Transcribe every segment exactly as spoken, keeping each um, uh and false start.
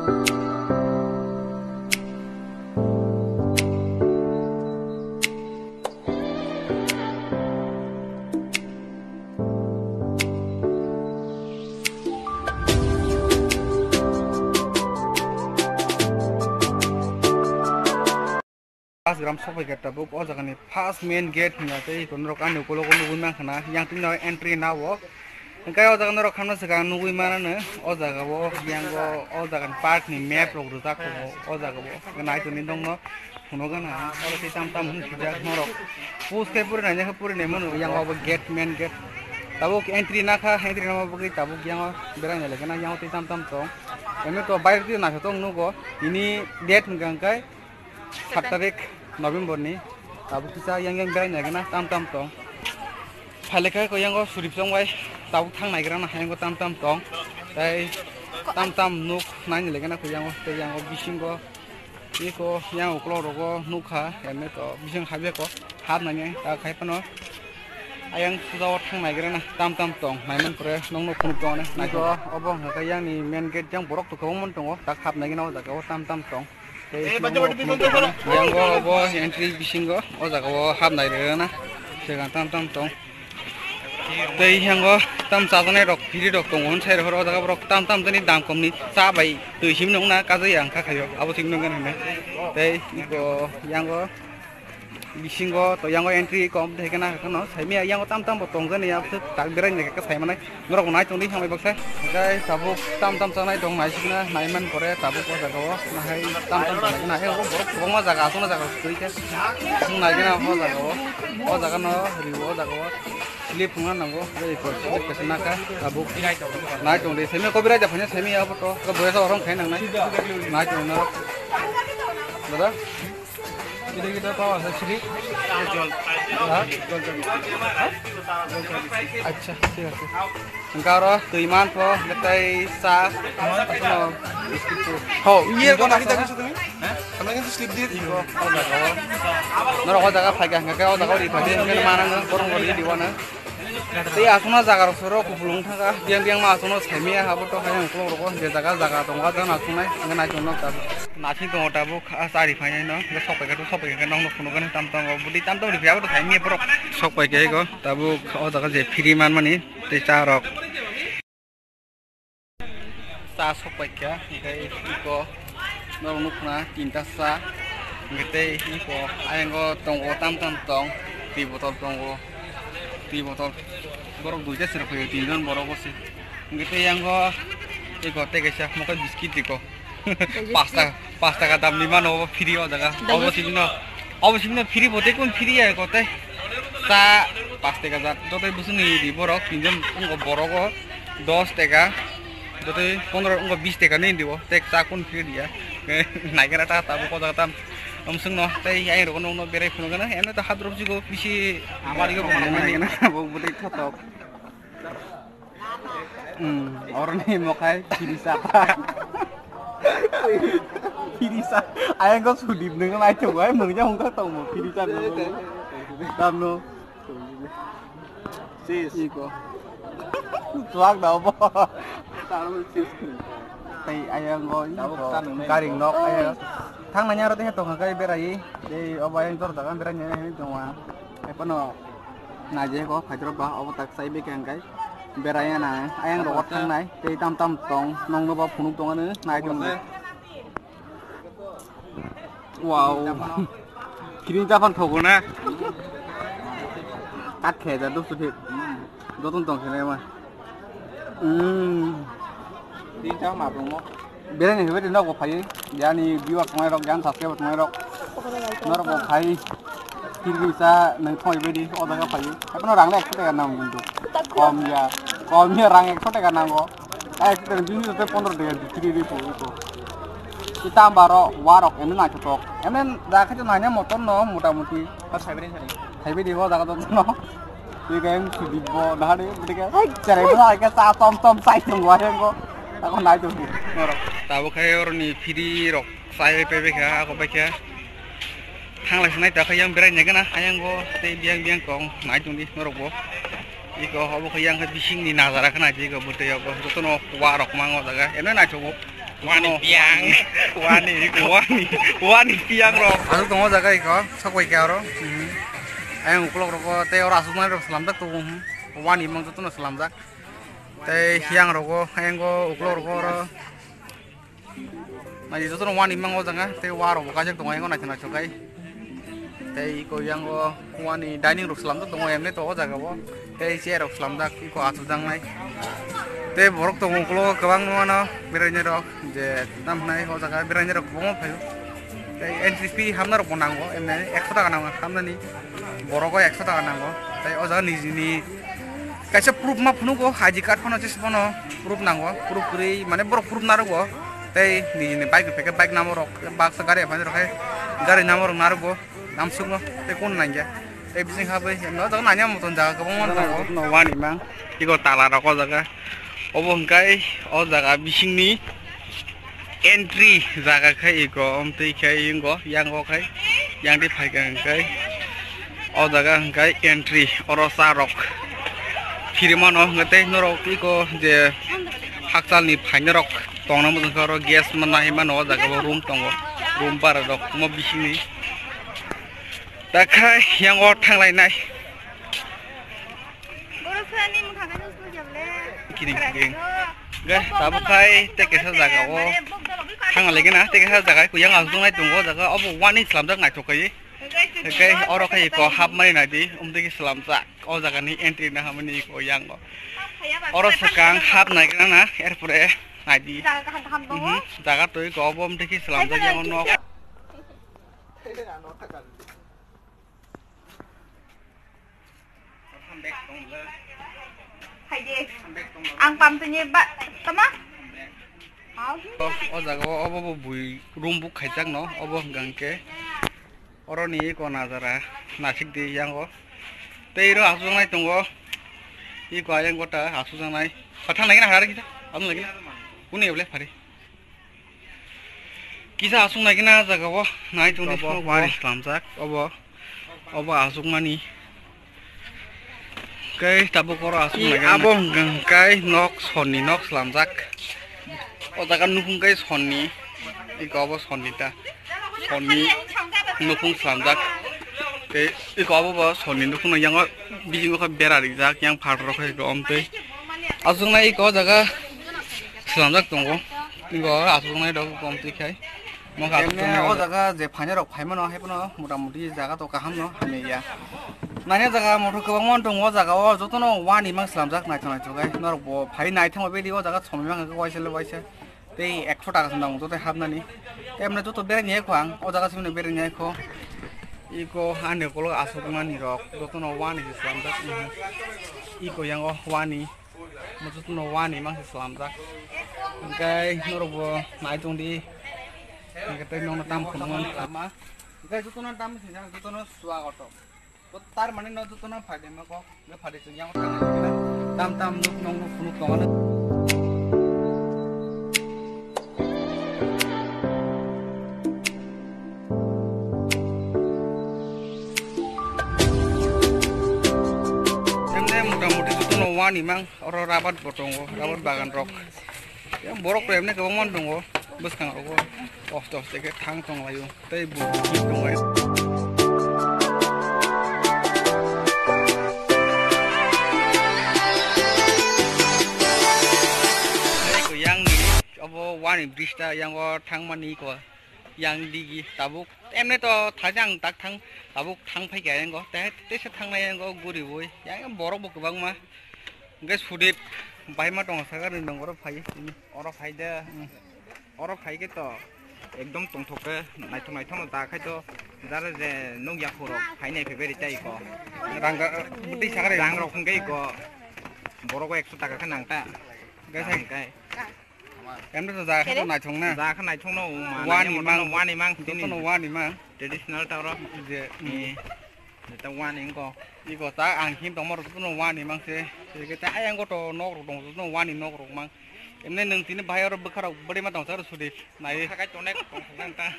Pas gram sokphaikha tabuk o jagani first main gate hwnba tei iko norok ani ukulogo nugui mankha na yang twino entry na o. Hwnkhe o jaga norok khamna swkang nugui manano o jaga o yang o, o jagani park ni map rok rijak tongo o jaga o. Hwnkhe nai tongdi nokno phunukgana oro tei tam tam hwnwi swijak norok. Push khe puri nainai khe puri naimano yang o bo gate, main gate. Tabuk entry nakha, entry nama bagwi tabuk yang o berai nai laikha na yang o tei tam tam tong. Emni to baire twi naithotok nugo tini date hwnkha hwnkhe sat tarik November ni tabuk kisa yang yang berai nai gana tam tam tong. Phailekha ko yang o surip song bai tabuk thang nai gana yang o tam tam tong. Tai tam tam nuk nai ni legana ko yang o tei yang o bisingo iko yang o uklok rogo nukha emne to bising habya ko hap nai ta khai phano ayang suda o thang nai gana tam tam tong nai man pore nong no phunuk tong nai ko obo hwnkha yang ni main gate yang borok to kwbangma tongo ta hap nai gana o jaga o tam tam tong. Tei yango obo entry bisingo o jaga o hapnai rwna swkang tam tam tong. Tei yango tam chajaknai rok phiri rok tongo hwn sai rok o jaga borok tam tam tini dam kom ni cha bai twi simi nung na kajai ang kha khayo abo simi nung hwnwi. Tei iko yango bisingo to yango entry kom thai kana khano saimia yango tam tam bo tong jani ya tak berai ni ka sai manai norok nai tong di hamai baksa. Guys tabuk tam tam chanai tong nai sikna nai man pore tabuk o jaga o nahai tam tam chanai na he borok kwbangma jaga aswkno jaga twi khe nai gana o jaga o o jaga no ri o jaga o slip phungna nango tei ko slip khe naka tabuk nai tong di saimia ko berai da phanya saimia abo to ko boya sa orang khai nang nai nai tong na dada. Gida gida pawa sa chili? জল। হ্যাঁ? জল জল। হ্যাঁ? জল জল। আচ্ছা, ঠিক আছে। Hwnkhe aro twi man pho, tei cha, aswkno biscuit pho. Ho, iye ko naki jaga sa tumi? Hah? Amra kintu slip diye dibo. Norok o jaga phaikha hwnkhe o jaga ri phaikhe hwnkhe manang borok ri dibo na. Tei aswkno jaga rok soro kupulung thangkha, biyang biyang ma aswkno saimaya habo to khe ukulok rogo je jaga jaga tongo, ah jaga no aswknai hwnkhe nai tongno tabuk. Nasing tongo tabuk, ah chari phainai no, hwnkhe sok paikha to sok paikha, nokno phunukgani tam tongo, bwtwi tam tongni phiya bo to saimaya borok. Sok paikha ego tabuk, o jaga je phiri manmani tei cha rok. Cha sok paikha, hwnkhe iko norok nukha na tinta cha, hwnkhe tei iko ayango tongo tam tam tong, twi botol tongo, twi botol borok duita se rw phaio tinjon borok bo se, hwnkhe tei yango iko tei kaisa mokhe biscuit iko pas taka, pas taka dam ni mano obo free o jaga obo sibino. Obo sibino free bo tei kun free ya ko tei. Cha pas taka jat jotoi bwswk ni di borok tinjon wngkha borok o dos taka jotoi pondro wngkha bis taka ni di o tei cha kun free di ya. Naikhe na ta tabuk o jaga tam omswk no tei ayang rok no berai phunukgana emne to hadrop jigo bisi amari go bo naikhe na bo bwtwi thotok. Hmm, oroni mokhai phirisa. Phirisa. Ayang ko sudip nung nai thung ai mung ja hung thang tong mo phirisa nung. Tam no. Sis. Iko. Tuak da bo. Tam sis. Tai ayang ko. Tabuk iko. Tanung nai. Karing nok ayang. Thang nanya ro teh tong kai berai. Dei obo ayang tor dagan berai nanya tong wa. Ai pano. Naijai ko phaitro ba obo tak sai beke hwnkhe berai ya na ayang rogo thangnai tei tam tam tong nokno bo phunuk tong ano nai tong. Wow. Kini japan thogo na. Kat khe da dusu thik. Joton tong khe ma. Hmm. Tin ta ma tong mo. Berani hwbai de nogo phai, yani viewer tongnai rok, yani subscriber tongnai rok, norok bo phai, kirgi sa nang thoi bai di, o jaga phai, haphano rang le ekso taka nang kintu, kom ya, kom ya rang ekso taka nango, ekso taka bini joto pondro taka bikri ri po iko, kita baro warok ene naithotok, ene da khe to naina motor no mota moti, thai bai di o jaga joto no. Twi khe ang sudip bo nahari bwtwi khe hai cherai bo hai khe cha tom tom chai tongo ayang ko. Ako nai tong di norok. Tabuk khe oroni phiri rok chai pai pai kha ako bai khe. Thanglai sanai ta khe yang berai nai gana ayang go tei biyang biyang kong nai tong di norok bo. Iko obo khe yang khe bising ni najara khe nai di iko bwtwi oko jotono wa rok mango jaga eno naithogo. Wani piang. Wani, wani, wani piang rok. Aswk tongo jaga iko, sok bai khe oro. Mhm. Ayang ukulok rok tei oro aswk nai rok slamjak tongo. Wani mang jotono slamjak. Tei yang rogo, ayang go ukulok rogo oro. Nai jotono wani mang o jaga, tei wa rok bo kaijak tongo, ayang go naithok naithok kai. Tei iko yang go wani dining rok slamjak tongo, emni to o jaga o. Tei chair rok slamjak, iko aswk jang nai. Tei borok tongo ukulok kwbang no ano, berai nai rok. Je tam hwnai o jaga beraini rok kwbangma phaio. Tei entry fee hamna rok bo nango, emne ekso taka nango hamnani, borok o ekso taka nango. Tei o jaga nijini kaisa proof ma phunugo, I D card phano jesa phano proof nango, proof kwrwi mane borok proof narugo. Tei nijini bike rok phaikhe bike number rok, baksa gari aphani rok hai gari number rok narugo, namsukno tei kunu nangya. Tei bising habwi emne o jaga nanya moton jaga kwbangma tongo. Wani mang, iko tala rok o jaga. Obo hwnkhe o jaga bisingni entry jaga khai iko, omtwi khai ingo, yango khai, yangtwi phaikha hwnkhe o jaga hwnkhe entry, oro cha rok phirwi mano, hwnkhe tei norok iko je hakchalni phainairok tongna muchungkha oro gas manna hinwi mano, o jaga o room tongo, room bara rok omo bisingni. Takhai yango thanglainai. Kiring, kiring. Ge, tabuk khai tei kaisa jaga o thang lagi na, tei kaisa jaga kuyang aswk nai tongo, jaga obo wani slamjak naithok kai. Tei oro khai ko hapmani naidi, umtwi khe slamjak. O jaga ni entry na hamani ko yango. Oro swkang hap nai gana na, erpore naidi. Jaga twi ko obo umtwi khe slamjak yango nok. Ang pamtini ba tama. O jaga o obo bo bui room book khaijak no, obo hwnkha hwnkhe oro ni eko najara nasik di yango tei ro aswk nai tongo. Eko ayang gota aswk nai pathang nai gana hari kita anu lagi na kuni eble phari. Kisa aswk nai gana jaga o nai tong di. Obo wani slamjak obo. Obo aswkmani. Kai tabuk oro aswk nai gana. Abo hwnkha kai nok sonni nok slamjak. O jaga nukhung kai sonni. Iko obo sonni ta. Sonni nukhung slamjak. Tei iko obo bo sonni nukhung no yango bisingo khe bera rijak, yang phatar rok khe iko omtwi. Aswk nai iko o jaga slamjak tongo. Iko aswk nai rok omtwi khai. Emne o jaga je phainai rok phaimano, haiphano motamuti jaga to kaham no hamya. Nani jaga motor kwbangma tongo, o jaga o jotono wani mang slamjak naithok naithok khe. Norok bo phai naithok bedi o jaga somoi mang khe waisa le waisa. Tei ekso taka se nango joto hapnani. Emne joto bereng ya kho ang, o jaga simi bereng ya kho. Iko ani ukulok aswk mani rok jotono wani se slamjak. Iko yango wani. Mo jotono wani mang se slamjak. Hwnkhe norok bo nai tong di. Hwnkhe tei nokno tam phunukmani tama. Hwnkhe jotono tam swijak, jotono swagoto. To tar mane no jotono phaidi ma kok. Hwnkhe phaidi chwng yang tam tam nuk nok nuk phunuk tongmani. Emne motamuti jotono wani mang. Oro rabat bo tongo, rabat bagan rok. Yang borok rok emne kwbangma tongo, bwskang rogo. Oste oste khe thang tong laio, tei bo thik tong laio. Yang ni obo wani bridge ta, yang o thangmani ko, yang digi tabuk. Emne to thajang tak thang, tabuk thang phai khe yang o, tei teisa thang nai yang o guri bui. Yang borok bo kwbangma. Hwnkhe Sudip bahai ma tongo saka rwng oro phai. Oro phai de. Hmm. Oro phai khe to ekdom tongthok khe naithok naithok no da khai to jara je nukya khorok phai nai phai beri tai ko. Rang ga, bwtwi saka rwng. Rang rok hwnkhe ko borok o ekso taka khe nang ta. Hwnkhe sai. Hwnkhe. Emre to jaga khe to naithok na. Jaga khe naithok no, wani mang, wani mang, jotono wani mang. Traditional ta oro. Je, eh, ta wani wngkho. Iko ta ang him tongma rok jotono wani mang se. Tei khe ta ayang go to nok rok tong jotono wani nok rok mang. Emne nwng tini bahai oro bwkha rok bwrwi ma tong saka Sudip. Nai. Thakai tonek tong nang ta.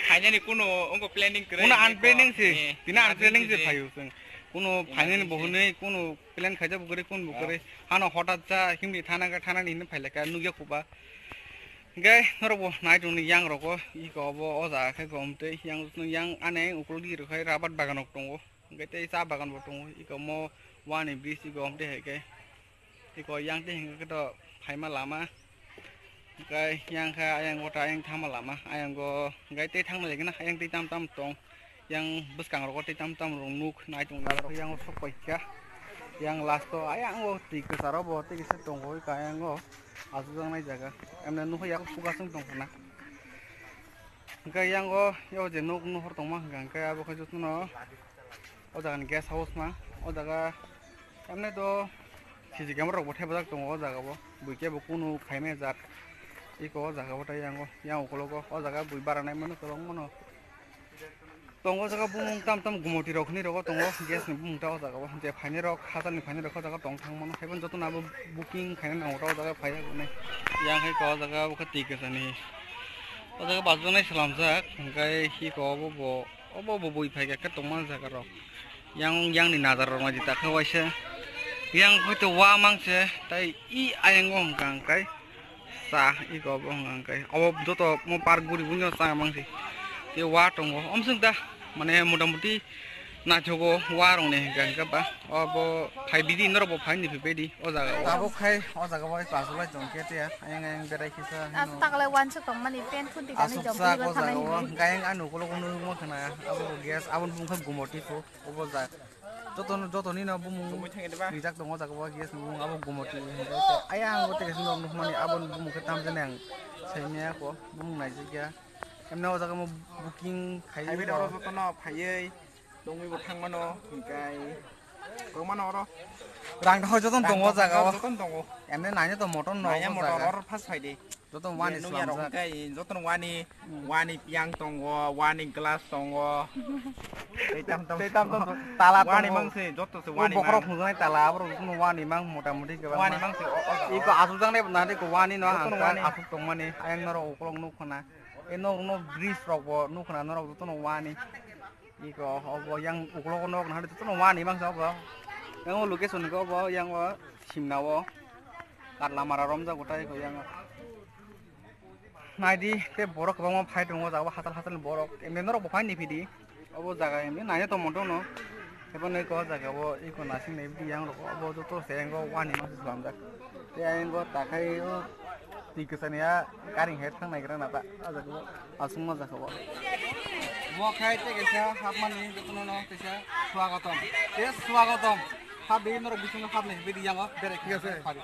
Phainani kuno wngkho planning kwrwi. Kuno unplanning se. Eh, tini unplanning se phaio chwng. Kuno phainani bo hwnwi kuno plan khaijak bo kwrwi kun bo kwrwi. Hano hotat ja himni thana khe thanani hinwi phailai kha nukya khuba. Hingke norok bo nai tongni yang rogo, iko obo o jaga khe gom tei yang, yang ani ukulok di rok khai rabar bagan rok tongo, hingke tei cha bagan bo tongo, iko mo wani bridge iko om tei hai khe, iko yang tei hingke to phaima lama, hingke yang khe ayang o ta ayang thangma lama, ayang o hingke tei thangna lagi na ayang tei tam tam tong. Yang bwskang rogo tei tam tam rok nuk nai tong yang sok pai kha. Yang last o ayang o twi kwcharo bo tei kisa tongo oi ka yang o aswk nai jaga. Emne nukho yak puka sung tong khana. Hingke yang o yo je nuk nuhor tongma hingka hingke abo khe jotono o jaga ni guest house ma o jaga emne do C C camera rok bo thepajak tongo o jaga o. Bui kebo kunu khaimaya jat iko o jaga o tei yang o yang ukologo o jaga bui bara nai mano kwbang mano. Tongo o jaga bumung tam tam gumoti rok hinui rogo tongo gas ni bumung ta o jaga o je phainai rok hachal ni phainai rok o jaga tong thang mano haiphano joto no abo booking khainai nango o jaga phai jak nai yang hai ka o jaga o khe twi kwchani o jaga bachajak nai swnamjak hingkai hiko obo bo obo bo bui phai kha khe tongma jaga rok yang yang ni nazar rok nai di ta khe waisa yang hoito wa mang se tai i ayang o hwnka hingkai. Cha iko bo hwnka hwnkhe obo joto mo park guri buino cha mangsi. Tei wa tongo omswk da mane motamuti naithogo wa rokni hwnka hwnkhe ba obo phai bidi norok bo phai ni phai baidi o jaga o. Tabuk khai o jaga o iko achuk lai tong khe tei ayang ayang berai khe sa hino. Taklai wansuk tong mani pen thun di asuk dani jom sa bini o jaga o thangani. Hwnka ayang ani ukulok o nukma khna abo gas aboni bumung khe gumoti pho. Obo jaga joto joto ni no bumung rijak tongo jaga o gas ni bumung abo gumoti ayang o tei kaisa nok nukmani abo ni bumung khe tam jani ang sai maya ko bumung naijak ya emne o jaga mo booking khai phaiwi rok joto no phaiwi tongwi bo thang mano hingkai tong mano oro rang da joto tongo o jaga o joto tongo emne naina to motor no nanya o motor jaga oro first phai di. Joto wani nung yarok slamjak. Hwnkhe jotono wani, hmm, wani piyang tongo, wani glass tongo. Tei tam tam. Tei tam tam. Tala wani tongo. Mangse joto se o wani bokhorok mang. Hwnjaknai tala, aborok jotono wani mang mota moti kwbangma. Wani mangse o, o, o. Iko asukjaknai bo nahari ko wani no jotono hangkha wani. Asuk tongmani, ayang norok ukolok nukho na. E norok no bridge rok bo nukho na norok jotono wani. Iko obo yang ukolok nok nahari jotono wani mangsa obo. Yang o location ko obo yang o simna o. Karla mara romjak utai ko yang o. Naidi te borok kwbangma phai tongo jaga o hachal hachal ni borok emni norok bo phai ni phidi. Obo jaga emni naina tongmo dong no. Ebo nai ko jaga o iko nasing nai bidi yang rok obo joto se yang o wani mangsa slamjak. Tei ayang o takhai o twi kwchani a karing hai thang naigra na ta, a jaga o aswk ma jaga o. Bo khai tei kaisa hapmani jotono no kaisa swagatam. Tei swagatam. Hap di norok bisingo hapnai hibidi yango berai khe phari.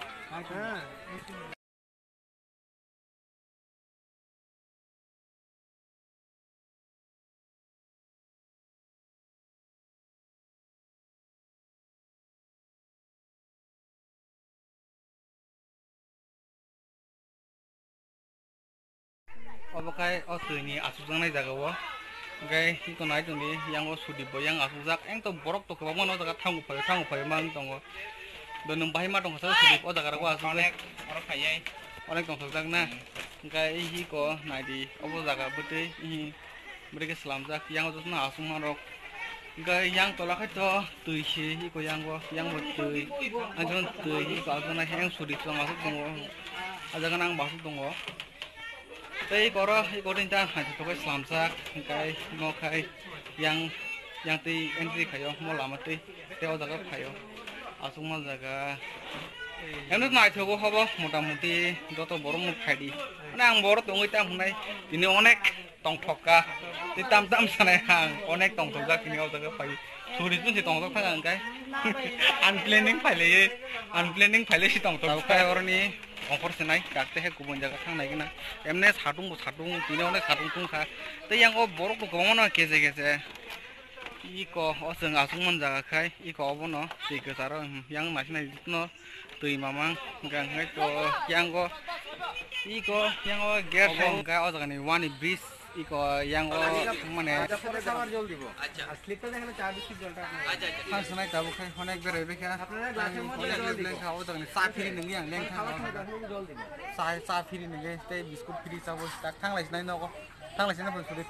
Obo khai o twi ni achukjaknai jaga o. Hwnkhe iko nai tongdi, yang o Sudip bo yang achukjak. Eng to borok to kwbangma no o jaga thango phaio, thango phaio ma wng tongo. Do nwng bahai ma tongkha sa Sudip o jaga rogo achukjak. Onek, oro phaiwi. Onek tongthokjak na? Hmm. Hwnkhe iko naidi, obo jaga bwtwi, ihi. Bwrwi khe slamjak, yang o jotono aswk manrok. Hwnkhe yang tola khai to twi se, iko yang o, yang bo twi. Ang jotono twi, iko aswk nai yang suri chwng aswk tongo. Ah jaga nang bo aswk tongo. Tei iko oro, iko oro ta hai to kai slamjak, hwnkhe no khai yang, yang twi entry khaio, mo lama twi, tei o jaga khaio. Aswk ma jaga. Emno naithogo hobo, mota moti joto borok no phaidi. Mane ang borok tongwi tamo hwnai, tini onek. Tongthok kha. Tei tam tam sanai ang onek tongthok jak tini o jaga phai. Suri chun se tongthok thang ang kai. Unplanning phailai, unplanning phailai se tongthok. Tabuk kha. Kai oroni ongkhor se nai, kak tei hai kubun jaga thang nai gana. Emne satung bo satung, tini onek satung tung kha. Tei yang o borok bo kwbangma no kese kese. Iko o chwng aswk man jaga khai, iko obono twi kwcharo, hmm, yang naising nai no. Twi mamang hwnkha hwnkhe to yango iko yango gate obo hwnkha o jaga ni wani bridge iko yango mane. Acha, pore khabar jol dibo. Acha. Ar slip ta dekhale char biscuit jolta apni. Acha, acha. Thank you nai tabuk khai onek berai bekha. Apnara glass er moddhe jol dibo. Lengkha o jaga ni cha free nungwi ang lengkha. Khabar khabar glass er moddhe jol dibo. Cha, cha free nungwi tei biscuit free chabo tak thanglai sinai nogo. Thanglai sinai phone suri.